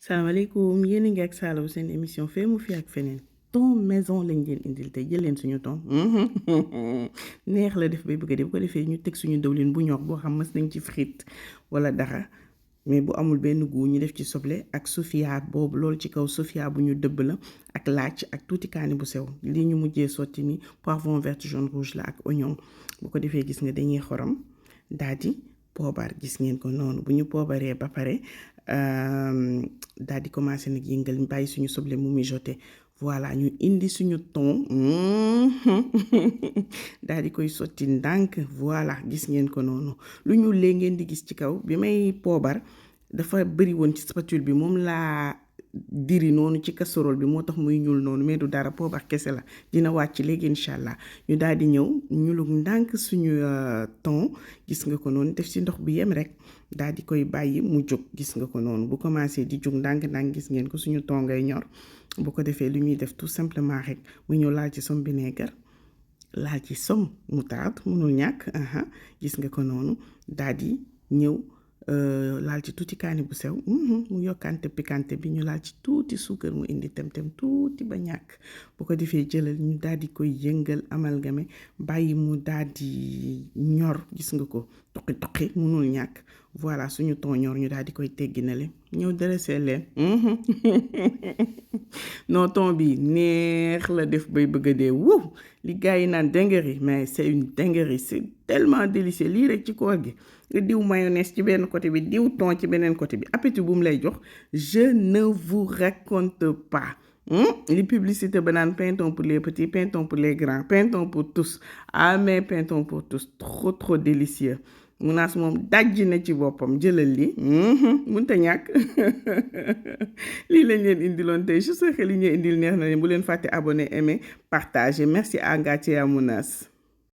salaamaaleykum yéen a ngi ak Salaw seen émission fee mu fi ak feneen ton maison lañ leen indil tey jël leen suñu ton neex la def bay bëgg a def bu ko defee ñu teg suñu dëwlin bu ñor boo xam mës nañ ci frite wala dara mais bu amul benn goût ñu def ci soble ak sofia boobu loolu ci kaw sofia bu ñu dëbb la ak laaj ak tuuti kaani bu sew lii ñu mujjee sotti ni poivron vert jaune rouge la ak oignon bu ko defee gis nga dañuy xorom daal di poobar gis ngeen ko noonu bu ñu poobaree ba pare daal di commencé nag yëngal bàyyi suñu soble mu mijoté voilà ñu indi suñu thon daal di koy sotti ndànk voilà gis ngeen ko noonu lu ñu lee ngeen di gis ci kaw bi may poobar dafa bëri woon ci spatule bi moom laa diri noonu ci casserole bi moo tax muy ñuul noonu mais du dara poobar kese la dina wàcc léegi incha allah ñu daal di ñëw ñulug ndànk suñu thon gis nga ko noonu def ci ndox bi yem rek daal di koy bàyyi mu jóg gis nga ko noonu bu commencé di jóg ndànk gis ngeen ko suñu thon ngay ñor bu ko defee lu ñuy def tout simplement rek mu ñëw laal ci somme vinaigre laal ci somme moutarde mënul ñàkk gis nga ko noonu daal di ñëw laal ci tuuti kaani bu sew mu yokkante piquante bi ñu laal ci tuuti suukar mu indi tem-tem tuuti ba ñàkk bu ko defee jëlal ñu daal di koy yëngal amalgame bàyyi mu daal di ñor gis nga ko toqi mënul ñàkk voilà suñu thon ñor ñu daal di koy tegginale ñëw dressé leen non thon bi neex la def bay bëgg a dee wow li gars yi naan dinguerie mais c'est une dinguerie c'est tellement délicieux lii rek ci koor gi nga diw mayonnaise ci benn côté bi diw thon ci beneen côté bi appétit bu mu lay jox je ne vous raconte pas les publicités ba naan pain-thon pour les petits pain-thon pour les grands pain-thon pour tous mais pain-thon pour tous trop délicieux munaas moom dajji na ci boppam jëlal li mënta ñàkk lii lañ leen indiloon tey je sais que li ñu indil neex na leen bu leen fàtte abonné aimer partager merci à Ngathie et à Mounas.